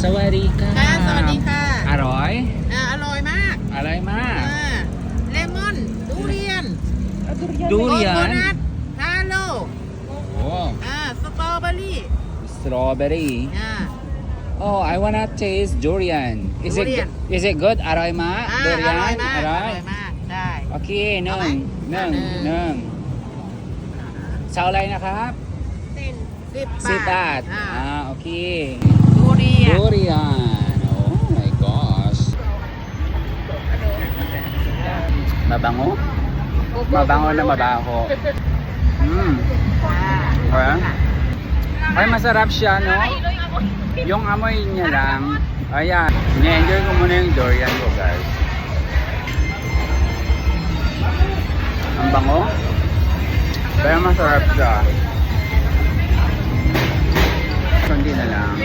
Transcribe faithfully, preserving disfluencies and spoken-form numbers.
สวัสดีค่ะ ค่ะ สวัสดีค่ะ อร่อย อ่า อร่อยมาก อร่อยมาก อ่า เล็มอน ทุเรียน ทุเรียน Coconut ฮาโล โอ้ อ่า สตรอเบอรี่ Strawberry. อ่า Oh, I wanna taste durian. Is it, durian. Is it good? อร่อยมาก อ่า durian? อร่อยมาก อร่อย อร่อยมาก ใช่ โอเค หนึ่ง เอาไหม หนึ่ง อ่า หนึ่ง หนึ่ง เท่าไหร่นะครับ สิบบาท สิบบาท อ่า อ่า โอเค Durian. Durian. Oh my gosh. Mabango? Mabango na mabaho. Mm. Ah. Ay, masarap siya, no? Yung amoy niya lang. Ayan. Ini-enjoy ko muna yung durian ko, guys. Ang bango. Kaya masarap siya. Kundi na lang.